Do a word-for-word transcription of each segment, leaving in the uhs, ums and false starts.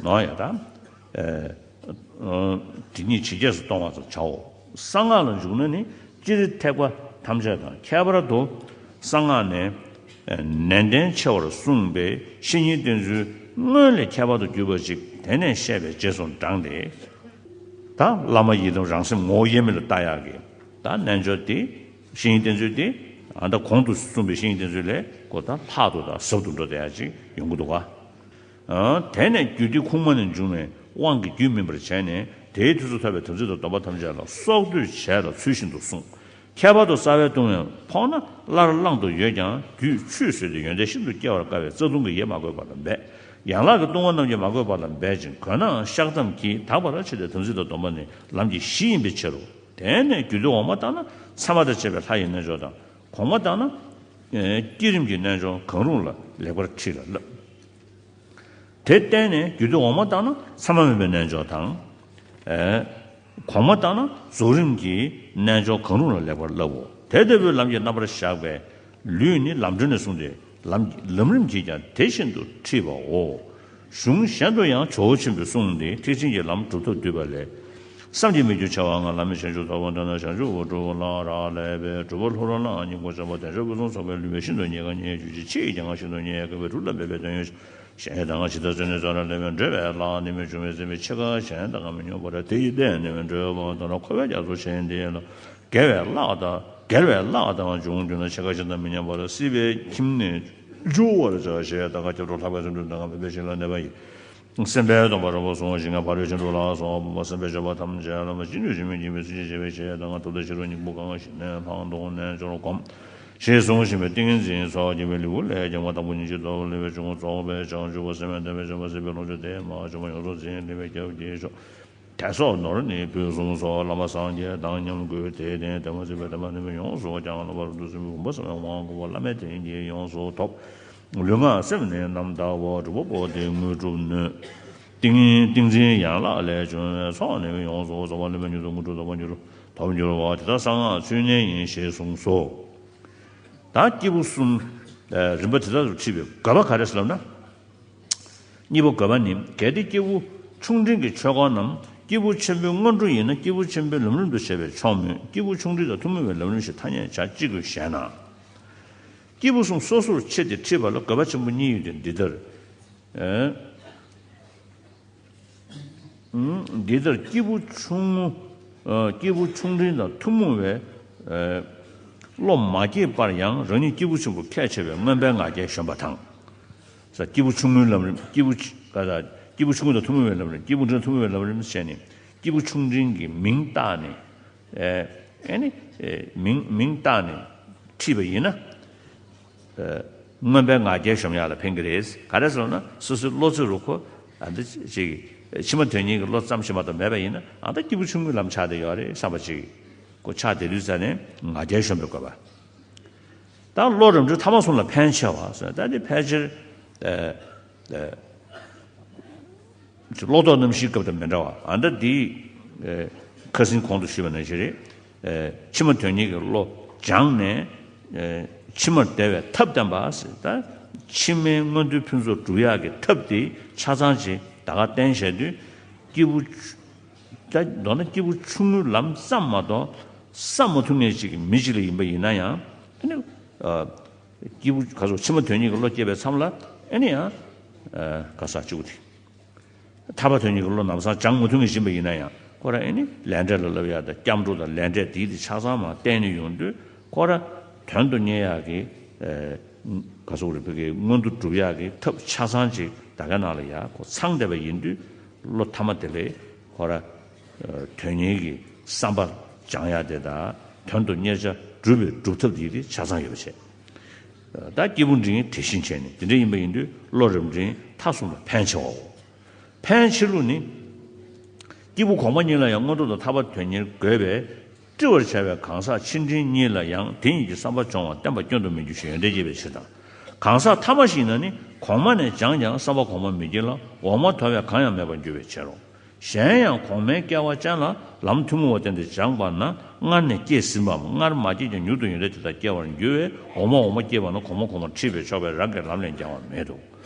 ནོ་ཡ་ད། ཨེ། ཨ། དེ་ཉིད་ཇེ་རྒྱས་སུ་གཏོང་བ་ཙམ་བྱའོ། གསང་སྔགས་ལ་འཇུག་ན་ནི་སྤྱིར་ཐེག་པ་ཐམས་ཅད་དང་ཁྱད་པར་དུ་གསང་སྔགས་ནས་ནན་ཏན་ཆེ་བར་གསུངས་པའི་བཤེས་གཉེན་བསྟེན་ཚུལ་སྔོན་ལས་ཁྱད་པར་དུ་གྱུར་པ་ཅིག་དེ་ནས་བཤད་པའི་རྗེས་སུ་འབྲངས་ཏེ། ད་བླ་མ་ཡི་དམ་རང་སེམས་ངོ་བོ་དབྱེར་མེད་ལ་ལྟ་ཡག་གི་ད་རྣལ་འབྱོར་དེ་བཤེས་གཉེན་བསྟེན་ཚུལ་དེ་ཨ་ད་གོང་དུ་གསུངས་པའི་བཤེས་གཉེན་བསྟེན་ཚུལ་ལས་ཁོ་ད་ལྷག་ཏུ་ད་ཟབ་ཏུ་འགྲོ་བསྡད་ཡག་ཅིག་ཡོང་གི་འདུག་ག་ཨ། དེ་ནས་རྒྱུད་སྡེ་ཁུངས་མ་ནས་འབྱུང་བའི་དབང་གིས་རྒྱུད་སྨིན་པར་བྱས་ནས་དེའི་ཐོས་སུ་ཐོབ་པའི་དམ་ཚིག་དང་སྡོམ་པ་ཐམས་ཅད་ལ་སྲོག་བསྡོས་བྱས་ལ་ཚུལ་བཞིན་དུ་བསྲུང་། ཁྱད་པར་དུ་རྩ་བའི་ལྟུང་བས་ཕོག་ན་སླར་བླང་དུ་ཡོད་ཀྱང་རྒྱུད་ཆུད་ཟོས་ཏེ་ཡོན་ཏན་ཤིན་ཏུ་སྐྱེ་བར་དཀའ་བའི་རྩ་ལྟུང་གིས་ཡིད་མ་བསྐོས་པ་དང་འབད། ཡན་ལག་གི་ལྟུང་བ་རྣམས་ཀྱིས་མ་གོས་པ་དང་འབད་ཅིང་གོས་ནའང་བཤགས་ཐབས་ཀྱིས་དག་པར་བྱས་ཏེ་དམ་ཚིག་དང་སྡོམ་པ་ནི་ལམ་གྱི་གཞི་ཡིན་པའི་ཕྱིར་རོ། དེ་ནས་རྒྱུད་སྡེ་འོག་མ་ལྟར་ན་ཚད་མ་དང་བཅས་པའི་ལྷ་ཡི་རྣལ་འབྱོར་དང་། གོང་མ་ལྟར་ན། ཨེ། བསྐྱེད་རིམ་གྱི་རྣལ་འབྱོར་གང་རུང་ལ་ལེགས་པར་ཁྲིད་ལ་བསླབ། དེ་བརྟེན་ནས་རྒྱུད་སྡེ་འོག་མ་ལྟར་ན་ཚད་མ་མིན་པའི་རྣལ་འབྱོར་དང་། ཨེ། གོང་མ་ལྟར་ན་རྫོགས་རིམ་གྱི་རྣལ་འབྱོར་གང་རུང་ལ་ལེགས་པར་བསླབ་བོ། དེ་ལྟ་བུའི་ལམ་གྱི་རྣམ་པར་བཞག་པས་ལུས་ནི་ལམ་འགྲོ་ནས་བཟུང་སྟེ་ལམ་ལམ་རིམ་གྱིས་ཀྱང་དེ་བཞིན་དུ་ཁྲིད་པའོ། གཞུང་གཞན་དུ་ཡང་ཇོ་བོ་ཆེན་པོས་གསུངས་ཏེ་ཐེག་ཆེན་གྱི་ལམ་སྒྲུབ་ཐབས་བསྡུས་པ་ལས། བསམ་གྱིས་མི་ཁྱབ་བྱ་བ་ལྔ། བླ་མེད་བྱང་ཆུབ་ཐོབ་པ་དང་ནི་བྱང་ཆུབ་སྒྲུབ་པ་ལ་རག་ལས་པས་སྒྲུབ་པ་ལྷུར་བླངས་སྙིང་པོ་འཇམ་པ་བདེ་མཆོག་ཕུན་སུམ་ཚོགས་པའི་ལུས་པས་ཤིན་ཏུ་རྙེད་དཀའ་རྙེད་གྱུར་ཅིག་ཕྱིའི་གྱང་ངར་ཤིན་ཏུ་རྙེད་དཀའ་བའི་སྒྲུབ་ལ་འབད་པའི་དོན་ཡོད་ཞེས་དང་ཇི་ལྟར་བརྩོན་ནས་བརྩོན་ར་ལེགས་པས་འགྲོ་བའི་ལྷ་ནི་མི་འབྱུང་བས་ཟིན་པའི་ཕྱེད་ཀ་གཞན་དག་མི་སྙོམས་པར་དེ་ཡི་སྟེང་ནས་འགྲོ་བ་དང་འཁོར་བའི་རྒྱ་མཚོ་ཆེན་འདི་ལ་རྒལ་བའི་གླགས་དང་རྒལ་བའི་གླགས་དང་འབྱུང་གྱུར་ན་ཕྱེད་ཀ་གཞན་དག་མི་སྙོམས་པར་སྲིད་པའི་ཁྱིམ་ནས་སྐྱོབ་པར་བྱ་ཞེས་ད་ག་སྐྱབས་འགྲོ་ལྷག་པའི་སེམས་ཁྲིད་དང་ཕན་པའི་བྱིན་རླབས་གནས་པ་ཡི། སེམས་དཔའི་སྡོམ་པ་རབ་ཏུ་བཟུང་ཞིང་ཕ་རོལ་ཕྱིན་དྲུག་ལ་སོགས་པ་སེམས་དཔའི་སྤྱོད་པ་ཐམས་ཅད་ལ་མ་ཞི་ནུས་ཤིང་མི་འཇིགས་པའི་ཚུལ་གྱིས་བྱེད་པའི་ཕྱིར་དང་ཐུབ་པ་ཕྱི་རོལ་སྙིང་པོ་གང་ཞིག་ནས་ལྷག་མཐོང་རྣལ་འབྱོར་སྒོམ་ཞེས་གསུངས་བཞིན་པའི་ཏིང་ངེ་འཛིན་སོགས་བགྱིས་པའི་ལེའུ་ལས་ཀྱང་མ་དང་པོ་ཉིད་ཀྱི་ཐོག་ལས་བྱུང་རྫོགས་པའི་བྱང་ཆུབ་པ་སེམས་དཔའི་བདེ་བའི་བྱང་ཆུབ་པ་སྲིད་པའི་ལོངས་སྤྱོད་དེ་མ་བྱུང་བ་ཡོངས་སུ་འཛིན་ལེགས་པའི་སྐྱབས་ཀྱི་མཆོག་དད་སོགས་ནོར་ནི་ཕུན་སུམ་ཚོགས། བླ་མ་སངས་རྒྱས་དང་མཉམ་དགོས་དེའི་རྟེན་དེ་མ་ཚིག་པའི་དམ་པ་ནི་མི་ཡོངས་སུ་བསྐྱང་ལ་བར་དུ་སེམས་ཀྱི་དགོངས་པ་བསམ་ཡང་དབང་བསྐུར་བ་བླ་མའི་དྲིན་གྱིས་ཡོངས་སུ་ཐོབ། ལུས་ངག་སེམས་ནི་རྣམ་དག་པ། སྒྲུབ་པ་པོ་དེ་དངོས་གྲུབ་ནོད། ཏིང་ཏིང་འཛིན་ཡན་ལག་ལས་བྱུང་བའི་ཚོགས་ནི་ཡོངས་སུ་རྫོགས་པ་ལེགས་པའི་མྱུར་དུ་དངོས་གྲུབ་རྫོགས་པ་མྱུར་ཐོབ་འགྱུར་བ་དེ་དག་གསང་སྔགས་ཚུལ་གནས་ཡིན་ཞེས་གསུངས་སོ། ད་སྐྱེས་བུ་གསུམ་རིམ་པ་དེ་དག་ཏུ་ཁྲིད་པའི་དགོས་པ་ག་རེ་ཟེར་ལབ་ན། གཉིས་པ་དགོས་པ་ནི། གལ་ཏེ་སྐྱེས་བུ་ཆུང་འབྲིང་གི་ཆོས་སྐོར་རྣམས་སྐྱེས་བུ་ཆེན་པོའི་སྔོན་འགྲོ་ཡིན་ན་སྐྱེས་བུ་ཆེན་པོའི་ལམ་རིམ་དུ་བྱས་པས་ཆོག་མོད། སྐྱེས་བུ་ཆུང་འབྲིང་དང་ཐུན་མོང་བའི་ལམ་རིམ་ཞེས་ཐ་སྙད་བྱ་ཅི་དགོས་ཞེ་ན། སྐྱེས་བུ་གསུམ་སོ་སོར་ཕྱེ་སྟེ་ཁྲིད་པ་ལ་དགོས་པ་ཆེན་པོ་གཉིས་ཡོད་དེ་འདི་ལྟར། ཨེ། འདི་ལྟར་སྐྱེས་བུ་ཆུང་ངུ། ཨ། སྐྱེས་བུ་ཆུང་འབྲིང་དང་ཐུན་མོང་བའི། ཨ། བློ་མ་སྐྱེས་པར་ཡང་རང་ཉིད་སྐྱེས་བུ་ཆེན་པོ་ཁས་འཆེ་བའི་མངོན་པའི་ང་རྒྱལ་གཞོམ་པ་དང་། ས། སྐྱེས་བུ་ཆུང་ངུའི་ལམ་རིམ། སྐྱེས་བུ་ཆ་ག་ས། སྐྱེས་བུ་ཆུང་ངུ་དང་ཐུན་མོང་བའི་ལམ་རིམ། སྐྱེས་བུ་འབྲིང་ཐུན་མོང་བའི་ལམ་རིམ་བྱས་ནས་སྐྱེས་བུ་ཆུང་འབྲིང་གི་མིང་བཏགས་ནས། ཨེ། ཨེ་ནི། ཨེ། མིང་མིང་བཏགས་ནས་ཁྲིད་པ་ཡིན་ན། མངོན་པའི་ང་རྒྱལ་གཞོམ་ཡག་ལ་ཕན་གྱི་རེད། ག་རེ་ཟེར་ན་སོ་སོའི་བློ་ཚོད་རུ་ཁོ། ཨ། འདི་ཅིག་ཕྱི་མ་དོན་གཉེར་གྱི་བློ་ཙམ་ཞིག་མ་གཏོགས་མེད་པ་ཡིན་ན། ཨ། ད་སྐྱེས་བུ་ཆུང་ངུའི་ལམ་ཆགས་བསྡད་ཡོད་རེད་བསམ་པ་ཅིག་ཁོ་ཆགས་བསྡད་དུས་ཙ་ནས་ང་རྒྱལ་གཞོམ་པའི་དགོས་པ། ད་བློ་རབ་འབྲིང་ཐ་མ་གསུམ་ལ་ཕན་ཆེ་བ་ཟེར། ད་འདི་ཕལ་ཆེར། ཨ། ཨ། བློ་ལྡོག་རྣམ་བཞིའི་སྐབས་དང་མི་འདྲ་བ། ཨ། ད་འདི། ཨེ། ཁ་སང་གོང་དུ་ཞུས་པ་ནང་བཞིན་རེད། ཨེ། ཕྱི་མ་དོན་གཉེར་གྱི་བློ་སྦྱངས་ནས། ཨེ། ཕྱི་མར་བདེ་བའི་ཐབས་བསྟན་པ་ཟེར། ད་ཕྱི་མའི་མངོན་མཐོའི་ཕུན་ཚོགས་སྒྲུབ་ཡག་གི་ཐབས་དེ་ཆ་ཚང་ཅིག་ད་ག་བསྟན་བཞག་དུས། སྐྱེས་བུ་ཆུ། ད་མདོར་ན་སྐྱེས་བུ་ཆུང་ངུའི་ལམ་ཙམ་མ་གཏོགས་བསམ་མ་ཐུབ་མཁན་ཅིག་གི་མི་ཅིག་ལ་ཡིན་པ་ཡིན་ན་ཡང་། ཨ་ནི། ཨ། སྐྱེས་བུ་ག་ཚོད་ཕྱི་མ་དོན་གཉེར་གྱི་བློ་སྐྱེས་པའི་མཚམས་ལ། ཨ་ནི་ཡང་། ཨ། ག་ས་གཅིག་པུ་དེ། ཐར་པ་དོན་གཉེར་གྱི་བློ་ལམ་སང་སྦྱང་མ་ཐུབ་མཁན་ཞིག་ཡིན་པ་ཡིན་ན་ཡང་། ཁོ་རང་ཨེ་ནི་ལས་འབྲས་ལ་བསླབ་ཡག་དང་སྐྱབས་འགྲོ་དང་ལས་འབྲས་དེའི་དེ་ཆ་ཚང་མ་བསྟན་ནས་ཡོང་དུས། ཁོ་རང་དོན་དུ་གཉེར་ཡག་གི། ཨེ། ག་ཚོད་རེད། བོད་ཀྱི་མངོན་མཐོ་སྒྲུབ་ཡག་གི་ཐབས་ཆ་ཚང་ཅིག་ད་ག་ནང་ལ་ཡ་ཁོ་ཚང་བསྡད་པ་ཡིན་དུས། བློ་ཐ་མ་དེ་ལས་ཁོ་རང་། ཨེ། དོན་གཉེར་གྱི་བསམ་པ་སྦྱང་ཡག་དེ་དང་དོན་དུ་གཉེར་བྱ་སྒྲུབ་པའི་སྒྲུབ་ཐབས་དེའི་དེ་ཆ་ཚང་ཡོད་པ་བྱས། ད་སྐྱེས་བུ་འབྲིང་དེ་བཞིན་བྱས་ནས། དེ་འདྲ་ཡིན་པ་ཡིན་དུས་བློ་རབ་འབྲིང་ཐ་གསུམ་ལ་ཕན་ཆེ་བའོ། ཕན་ཆེ་ལུགས་ནི། སྐྱེས་བུ་གོང་མ་གཉིས་ལ་ཡང་མངོན་མཐོ་དང་ཐར་པ་དོན་གཉེར་དགོས་པས། བཀྲི་བར་བྱ་བའི་གང་ཟག་ཆེ་འབྲིང་གཉིས་ལ་ཡང་དེ་གཉིས་ཀྱི་བསམ་པ་སྦྱོང་བ་བསྟན་པ་སྐྱོན་དུ་མི་འགྱུར་ཞེས་ཡོན་ཏན་སྐྱེ་བའི་ཕྱིར་དང་། གང་ཟག་ཐ་མ་ཞིག་ཡིན་ན་ནི་གོང་མ་ནས་སྦྱངས་ཀྱང་བསམ་པ་གོང་མ་མི་སྐྱེ་ལ། འོག་མ་དོར་བས་གང་ཡང་མེད་པར་འགྱུར་བའི་ཕྱིར་རོ། གཞན་ཡང་གོང་མའི་སྐལ་བ་ཅན་ལ་ལམ་ཐུན་མོང་བ་བསྟན་ཏེ་སྦྱངས་པ་ན་སྔར་ནས་སྐྱེས་ཟིན་པའམ། སྔར་མ་སྐྱེས་ཀྱང་མྱུར་དུ་ཡོན་ཏན་དེ་དག་སྐྱེ་བར་འགྱུར་བས། འོག་མ་འོག་མ་སྐྱེས་པ་ན་གོང་མ་གོང་མར་ཁྲིད་པས་ཆོག་པས་རང་གི་ལམ་ལས་འགལ་བ་མེད་དོ།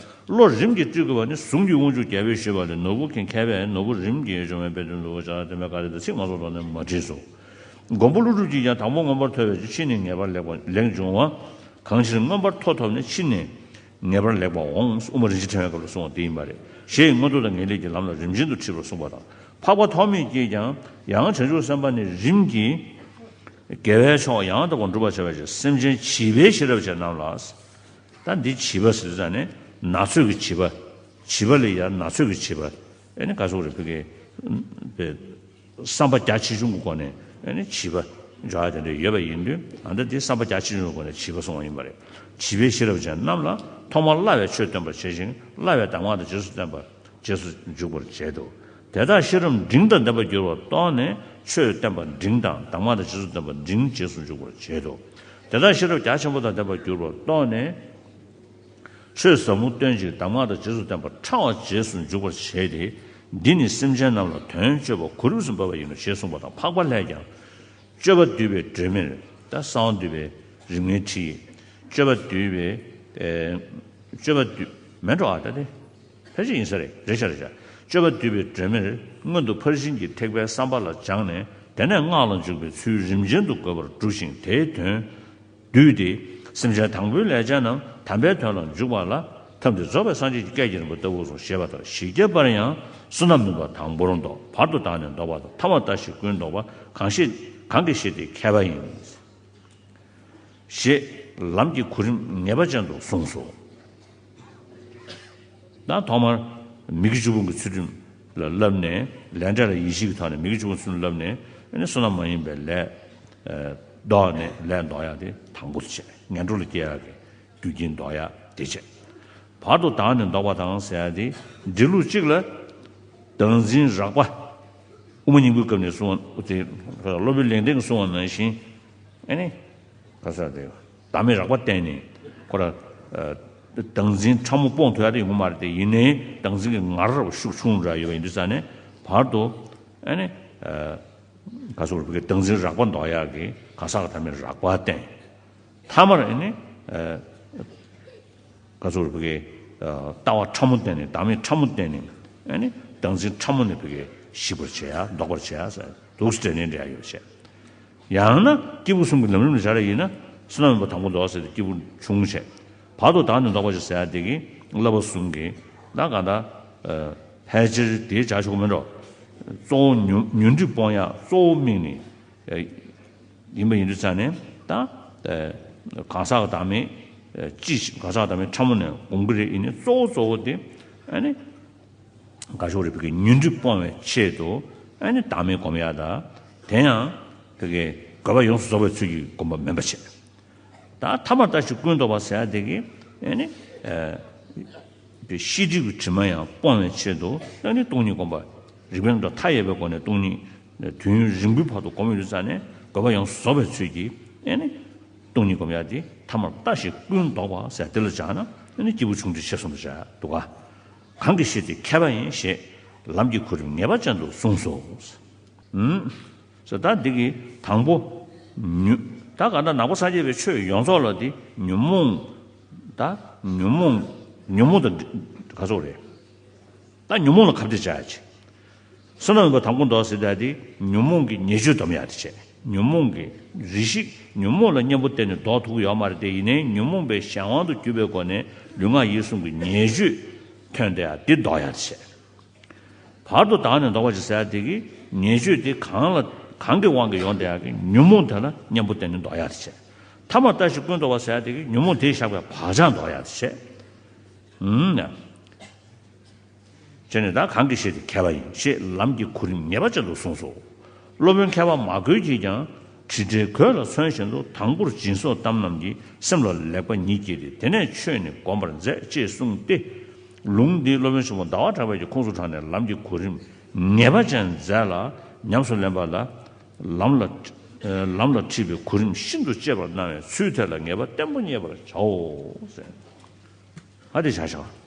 བློ་རིམ་གྱིས་སྤྲུལ་དགོས་པ་ནི་གཟུངས་ཀྱི་དབང་ཕྱུག་རྒྱལ་པོས་ཞུས་པ་ལས། ནོར་བུ་གི་མཁས་པས་ནོར་བུ་རིམ་གྱིས་འབྱུང་བའི་དཔེ་དོན་ལུགས་བྱ་བ་དེ་མེད་ག་རེ་དང་ཚིག་མ་སོགས་ལོག་ནས་མ་བྲིས་སོ། མགོན་པོ་ཀླུ་སྒྲུབ་ཀྱིས་ཀྱང་དང་པོ་མངོན་པར་མཐོ་བའི་ཕྱིར་ཕྱིས་ནས་ངེས་པར་ལེགས་པ་ལེགས་འབྱུང་བ། གང་ཕྱིར་མངོན་པར་མཐོ་ཐོབ་ནས་ཕྱིས་ནས་ངེས་པར་ལེགས་པ་འོང་། དབུ་མ་རིན་ཆེན་ཕྲེང་བའི་སྐབས་ལ་གསུངས་པ་དེ་ཡིན་པ་རེད། ཞེས་མངོན་མཐོ་དང་ངེས་ལེགས་ཀྱི་ལམ་ལ་རིམ་བཞིན་དུ་ཁྲིད་པར་གསུངས་པ་དང་། འཕགས་པ་ཐོགས་མེད་ཀྱིས་ཀྱང་ཡང་བྱང་ཆུབ་སེམས་དཔའ་ནི་རིམ་གྱིས་དགེ་བའི་ཕྱོགས་ཡང་དག་པར་འགྲུབ་པར་བྱ་བའི་ཕྱིར་སེམས་ཅན་བྱིས་པའི་ཤེས་རབ་ཅན་རྣམས་ལ། ད་འདི་བྱིས་པ་ཟེར་ཙང་ནི་ན་ཚོད་ཀྱི་བྱིས་པ། བྱིས་པ་ལས་ཡང་ན་ཚོད་ཀྱི་བྱིས་པ། ཨེ་ནི་ག་ཚོད་རེད་བོད་སྐད་པའི་བསམ་པ་རྒྱ་ཆེ་ཆུང་གི་སྒོ་ནས་ཨེ་ནི་བྱིས་པ་འཇོག་ཡ་དེ་འདྲ་ཡོད་པ་ཡིན་དུས། ཨ་ད་འདི་བསམ་པ་རྒྱ་ཆེ་ཆུང་གི་སྒོ་ནས་བྱིས་པ་གསུངས་པ་ཡིན་པ་རེད། བྱིས་པའི་ཤེས་རབ་ཅན་རྣམས་ལ་ཐོག་མར་སླ་བའི་ཆོས་སྟོན་པར་བྱེད་ཅིང་། སླ་བའི་གདམས་ངག་དང་རྗེས་སུ་སྟོན་པ། རྗེས་སུ་འཇུག་པར་བྱེད་དོ། དེ་དག་ཤེས་རབ་འབྲིང་དང་ལྡན་པར་གྱུར་པར་རྟོགས་ནས་ཆོས་བསྟན་པ་འབྲིང་དང་གདམས་ངག་དང་རྗེས་སུ་སྟོན་པ་འབྲིང་རྗེས་སུ་འཇུག་པར་བྱེད་དོ། དེ་དག་ཤེས་རབ་རྒྱ་ཆེན་པོ་དང་ལྡན་པར་གྱུར་པར་རྟོགས་ནས། ཆོས་ཟབ་མོ་སྟོན་ཅིང་གདམས་ངག་དང་རྗེས་སུ་སྟོན་པ་ཕྲ་བ་རྗེས་སུ་འཇུག་པར་བྱེད་དེ། འདི་ནི་སེམས་ཅན་རྣམས་ལ་དོན་སྤྱོད་པ་གོ་རིམས་སུ་འབབ་པ་ཡིན་ནོ་ཞེས་གསུངས་པ་དང་། འཕགས་པ་ལྷས་ཀྱང་། སྤྱོད་པ་འདུལ་བའི་སྒྲོན་མེར། ད་གསང་བ་འདུས་པའི་རིམ་ལྔའི་ཁྲིད། སྤྱོད་པ་འདུལ་བའི། ཨེ། སྤྱོད་པ་འདུལ། མེད་འགྲོ་ཨ་ད་དེ། ཕལ་ཆེར་ཡིན་ས་རེད། རེད་ཤག་རེད་ཤག་སྤྱོད་པ་འདུལ་བའི་སྒྲོན་མེར་སྔོན་དུ་ཕར་ཕྱིན་གྱི་ཐེག་པའི་བསམ་པ་ལ་སྦྱངས་ནས། དེ་ནས་སྔགས་ལ་འཇུག་པའི་ཚུལ་རིམ་ཅན་དུ་འགོད་པར་བསྒྲུབས་ཤིང་། དེའི་དོན། བསྡུས་ཏེ། སེམས་ཅན་དང་པོའི་ལས་ཅན་རྣམས་དམ་པའི་དོན་ལ་འཇུག་པ་ལ་ཐབས་འདི་རྫོགས་པའི་སངས་རྒྱས་ཀྱི་བསྐལ་གྱི་རིམ་པ་ལྟ་བུ་གསུངས། ཞེས་པ་ལྟར་བཞི་བརྒྱ་པར་ཡང་བསོད་ནམས་སྨོན་པ་དང་པོར་འདོགས། བར་དུ་བརྟགས་ནས་བཟློག་པ་དང་། ཐ་མར་བརྟགས་ཤིང་ཀུན་བཟློག་པ། གང་ཞེས་གང་གི་ཞེས་དེ་མཁས་པ་ཡིན། ཞེས་ལམ་གྱི་གོ་རིམ་ངེས་པ་ཅན་དུ་གསུངས་སོ། ད་ཐོག་མར་མི་དགེ་བཅུ་སྤོང་གི་ཚུལ་ཁྲིམས་ལ་བསླབས་ནས། ལས་འབྲས་ལ་ཡིད་ཆེས་ཀྱི་ཐོག་ནས་མི་དགེ་བཅུ་སྤོང་ཚུལ་ཁྲིམས་བསླབས་ནས། ཨ་ནི་བསོད་ནམས་མ་ཡིན་པའི་ལས་ལྡོག་ནས། ལས་ལྡོག་ཡག་དེ་དང་པོ་དེ་བྱས། ངན་འགྲོ་ལ་སྐྱེ་ཡག་གི་རྒྱུ་རྐྱེན་ལྡོག་ཡག་དེ་བྱས། བར་དུ་བརྟགས་ནས་བཟློག་པ་དང་ཟེར་ཡག་དེ། འབྲི་ལུགས་གཅིག་ལ་བདག་འཛིན་རགས་པ། དབུ་མ་སྙིང་པོའི་སྐབས་ནས་གསུངས་པ་དེ། སློབ་དཔོན་ལེགས་ལྡན་གྱིས་གསུངས་པ་ནང་བཞིན། ཨ་ནི། ག་ས་དེ། བདག་མེད་རགས་པ་བསྟན་ནས། ཁོ་ར། ཨ། བདག་འཛིན་ཕྲ་མོ་སྤོང་ཐུབ་ཡག་དེ་ཡོང་གི་མ་རེད་དེ། ཡིན་ནའི་བདག་འཛིན་གྱི་ངར་ཤུགས་ཆུང་འདྲ་ཡོད་པ་ཡིན་དུས་ཙང་ནས། བར་དུ། ཨ་ནི། ཨ། ག་ཚོད་རེད་བོད་སྐད། བདག་འཛིན་རགས་པ་འདོགས་ཡག་གི་གང་ཟག་གི་བདག་མེད་རགས་པ་བསྟན། ཐ་མར་ཨ་ནི། ཨ། ག་ཚོད་རེད་བོད་སྐད། ཨ། ལྟ་བ་ཕྲ་མོ་བསྟན་ནས། བདག་མེད་ཕྲ་མོ་བསྟན་ནས། ཨ་ནི་བདག་འཛིན་ཕྲ་མོ་ནས་བོད་སྐད་ཞིག་པར་བྱེད་ཡག། ལྡོག་པར་བྱེད་ཡག་ཟེར། འདུག་སེ་འབྲས་གནས་འདྲ་ཡག་ཡོད་བྱས། ཡང་ན་སྐྱེས་བུ་གསུམ་གྱི་ལམ་རིམ་ལ་བཞག་པ་ཡིན་ན། བསོད་ནམས་སྨོན་པ་དང་པོ་ལྡོག་ཟེར་ཏེ་སྐྱེས་བུ་ཆུང་བྱས། བར་དུ་བརྟགས་ནས་བཟློག་པ་ཞེས་ཟེར་ཡག་དེ་གིས་བསླབ་པ་གསུམ་གྱི། ད་གང་ལྟར། ཨ། ཕལ་ཆེར་དེའི་བྱ་ཆོག་མེད་འགྲོ། གཙོ་བོ་ཉོན་ཉོན་སྒྲིབ་སྤོང་ཡག་གཙོ་བོ་དམིགས་ནས། ཨ། ཡིན་པ་ཡིན་དུས་ཙང་ནས། ད། ཨ། གང་ཟག་གི་བདག་མེད། ཨ། ཅི། གང་ཟག་གི་བདག་མེད་ཕྲ་མོ་ནས་སྒོམ་གྱི་རེད། ཡིན་ནའི་གཙོ་བོ་གཙོ་བོ་དེ། ཨ་ནི། ག་ཤོག་རེད་བོད་སྐད། ཉོན་སྒྲིབ་སྤོང་བའི་ཆེད་དུ། ཨ་ནི་བདག་མེད་སྒོམ་ཡག་དང་། དེ་ཡང་། བོད་སྐད། དགོས་པ་ཡོངས་སུ་རྫོགས་པའི་ཚུལ་གྱིས་བསྒོམ་པ་མིན་པ་བྱས། ད་ཐ་མར་བརྟགས་ཤིང་ཀུན་བཟློག་པ་ཟེར་ཡག་དེ་གིས། ཨ་ནི། ཨ། པའི་ཤེས་སྒྲིབ་ཀྱི་དྲི་མ་ཡང་སྤོང་བའི་ཆེད་དུ། ཨ་ནི་སྟོང་ཉིད་སྒོམ་པ། རིགས་པའི་རྣམ་གྲངས་མཐའ་ཡས་པའི་སྒོ་ནས་སྟོང་ཉིད་དུས་ཡུན་རིང་པོའི་བར་དུ་སྒོམ་ཡོང་དུས་ཙང་ནས། དགོས་པ་ཡོངས་སུ་རྫོགས་པའི་ཚུལ་གྱིས། ཨ་ནི་སྟོང་ཉིད་སྒོམ་ཡག་དེ་ཐ་མར་བརྟགས་ཤིང་ཀུན་བཟློག་པ་ཟེར་དེ་ལ་སྦྱར་ན། ཨ་ནི་སྐྱེས་བུ་ཆུང་འབྲིང་ཆེ་གསུམ་དུ་སྦྱར་འདུག་ག། གང་གི་ཞེས་དེ་མཁས་པ་ཡིན། ཞེས་ལམ་གྱི་གོ་རིམ་ངེས་པ་ཅན་དུ་གསུངས་སོ། ཨུམ། ཟེར། ད་འདི་གི་དང་པོ། ཉོན། ད་གང་ལྟར་ནང་པ་སངས་རྒྱས་པའི་ཆོས་ཡོངས་རྫོགས་ལ་དེ་ཉོན་མོངས། ད་ཉོན་མོངས། ཉོན་མོངས་དང་ག་ཚོད་རེད། ད་ཉོན་མོངས་ལ་ཁ་གཏད་བྱ་ཡག་བྱས། བསོད་ནམས་སྨོན་པ་དང་པོ་ལྡོག་ཟེར་ཡག་དེ་ཉོན་མོངས་ཀྱི་ཉེས་སྤྱོད་སྡོམ་ཡག་དེ་བྱས། ཉོན་མོངས་ཀྱི་རེ་ཞིག་ཉོན་མོངས་ལ་གཉེན་པོ་བསྟེན་ནས་ལྡོག་ཐུབ་ཀྱི་ཡོད་མ་རེད་དེ། ཡིན་ནའི་ཉོན་མོངས་པའི་གཞན་དབང་དུ་གྱུར་པའི་སྒོ་ནས་ལུས་ངག་ཡིད་གསུམ་གྱི་ཉེས་སྤྱོད་ཐོན་བསྡད་ཡག་དེ་ལྡོག་ཡག་དེ་བྱས། བར་དུ་བརྟགས་ནས་བཟློག་པ་ཞེས་ཟེར་ཡག་དེ་གིས་ཉེས་སྤྱོད་དེ་གང་ལ། གང་གི་དབང་གིས་ཡོང་བསྡད་ཡག་གི་ཉོན་མོངས་དེ་ལ་གཉེན་པོ་བསྟེན་ནས་ལྡོག་ཡག་དེ་བྱས། ཐ་མར་བརྟགས་ཤིང་ཀུན་བཟློག་པ་ཟེར་ཡག་དེ་གིས་ཉོན་མོངས་དེས་བཞག་པའི་བག་ཆགས་ལྡོག་ཡག་དེ་བྱས། ཨུམ། ཡ། བྱས་ནས་ད་གང་གི་ཞེས་དེ་མཁས་པ་ཡིན། ཞེས་ལམ་གྱི་གོ་རིམ་ངེས་པ་ཅན་དུ་གསུངས་སོ། སློབ་དཔོན་མཁས་པ་མ་རྒོད་ཀྱིས་ཀྱང་དྲི་བྲལ་གོས་ལ་མཚོན་བཞིན་དུ། དང་པོར་སྦྱིན་སོགས་བཏབ་རྣམས་ཀྱིས་སེམས་ལ་ལེགས་པ་ཉིད་སྐྱེས་ཏེ། དེ་ནས་ཆོས་ནི་བསྒོམ་པར་མཛད། ཅེས་གསུངས་ཏེ། ལུང་འདི་སློབ་དཔོན་ཆེན་པོ་ཟླ་བ་གྲགས་པས་ཀྱང་ཁོངས་སུ་དྲངས་ནས་ལམ་གྱི་གོ་རིམ་ངེས་པ་ཅན་མཛད་ལ། ཉམས་སུ་ལེན་པ་ལ། ལམ་ལ། ལམ་ལ་ཁྲིད་པའི་གོ་རིམ་ཤིན་ཏུ་གཅེས་པར་གནང་བས་ཚུལ་དེ་ལ་ངེས་པ་བརྟན་པོ་རྙེད་པར་བྱའོ། ཟེར། ཨ་དེ་བྱ་བྱ།